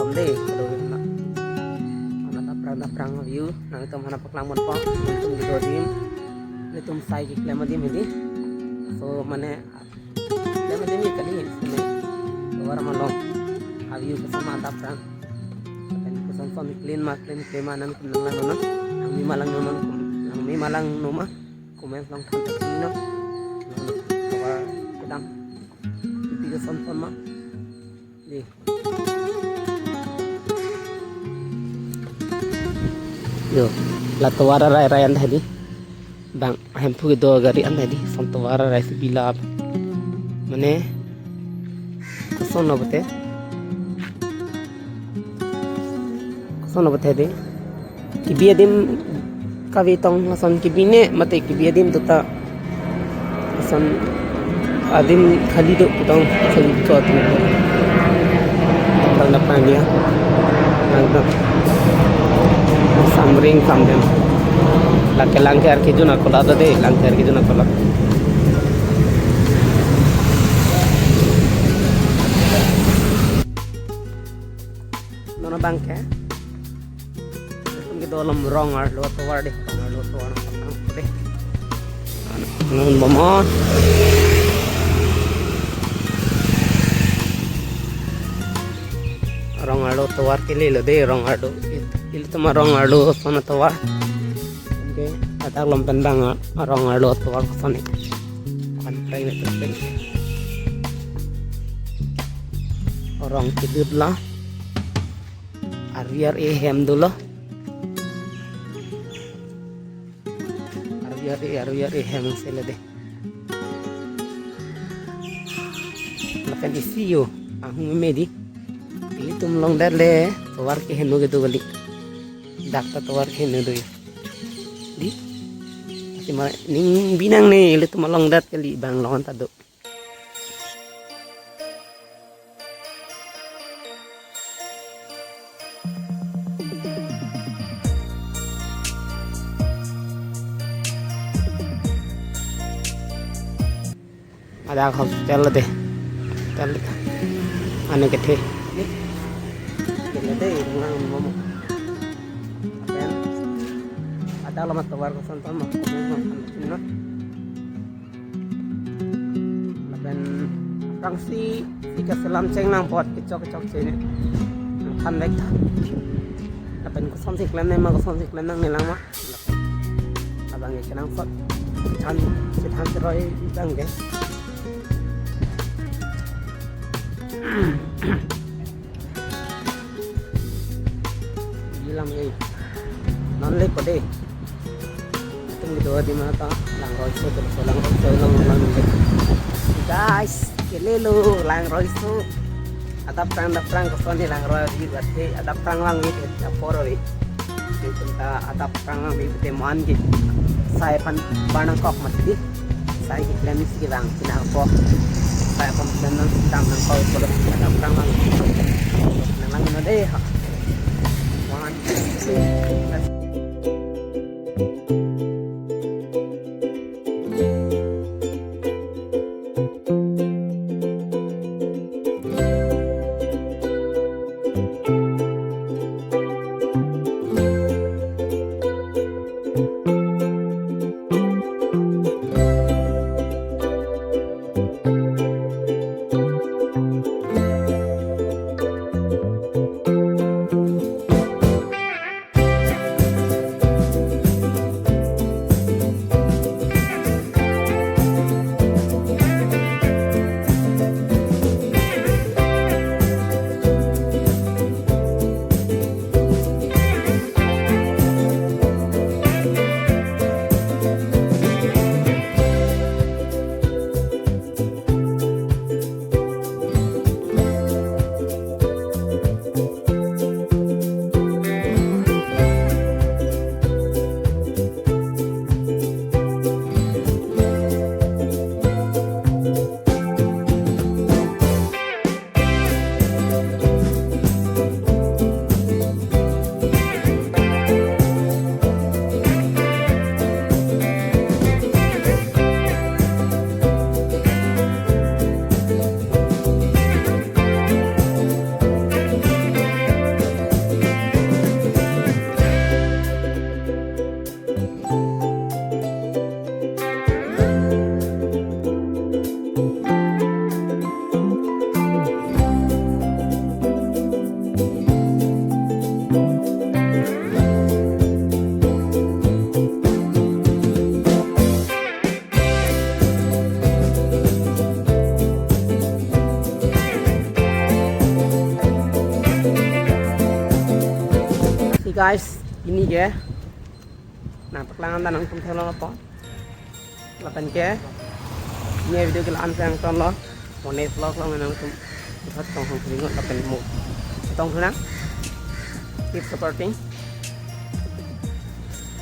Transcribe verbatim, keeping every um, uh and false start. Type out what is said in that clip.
Someday, kalau na, na adap prang adap prang view, nangtum aphan paklang ponpo, nangtum kedo adim, nangtum sai keklem adim hedi. So, mane, keklem adim ya kali, so, mane, tovar malom, view koson ma adap prang. Lapen koson son clean ma, clean, clean ma, nangtum nanglang non, nangmi ma langnon, nangmi ma langnon ma, comment along than than non, non, tovar kedam, kopi koson son ma. Di. Yo, la tovar arai arai an tadi. Bang, Hemphu kedo agari an tadi. Lason tovar arai si bilap. Mane, koson lo pute. Koson lo pute di. Kebi adim kave tong lason kebi ne mate kebi adim tota lason adim khali do putong khali ko adim. Tang dapat dia. Nang tang. Samring samden. Lake langker kijun akola do de, langker kijun akola. Non abang ke. Nangtum kedo along rong arlo tovar de, rong arlo tovar nang tang de. Non bomon. Rong arlo tovar kelelo de, rong arlo. Il-, ilitum arong arlo koson atovar. Oke, adak along pen bang arong arlo tovar koson ni. Kan play ni play. Arong kedut la. Arvi ar-e hem dolo. Arvi ar-e, arvi ar-e hem sele de. Lapen isi yo, ahung me di. Ilitum along det le, tovar keheno kedo kali. Dak ta tovar keheno do yo. Di. Ati ma ning binang ne, ilitum along det kali bang along ta do. Ada hospital de. Hospital de. Ane kethe. Kene de, rumah mama. Apen. Ada alamat tovar koson ton ma. Lapen aphrangsi, si kaselam cheng nang pot kechok kechok che ne. Nang than vek tha. Lapen koson si klem ne ma, koson si klem nangne lang ma. Abang ke kenangsot. Than, si than si roi abang ke. Bilang eh. Non le kode. Tum gitu di mana ta? Langroiso, terus Langroiso, Lang, Lang, Lang. Guys, kelelo, Langroiso. Adap prang, adap prang, koson ni langroi, di berarti adap prang lang ni, adap poro ni. Ilitum ta adap prang lang ni, teman ki. Sai aphan bar nangkok mati di. Sai keklem si bang, si nangkok. Sai aphan klem nang, dam nangkok, poro adap prang lang. Nang lang na de ha. One, two, three. Guys, pini ke nangpaklang anta nangtum theklong apot. Lapen ke pini video ke la-an si nangtonlo. Mo next vlog along nangtum puthot tong hong kringot lapen mo tong thu nang. Keep supporting.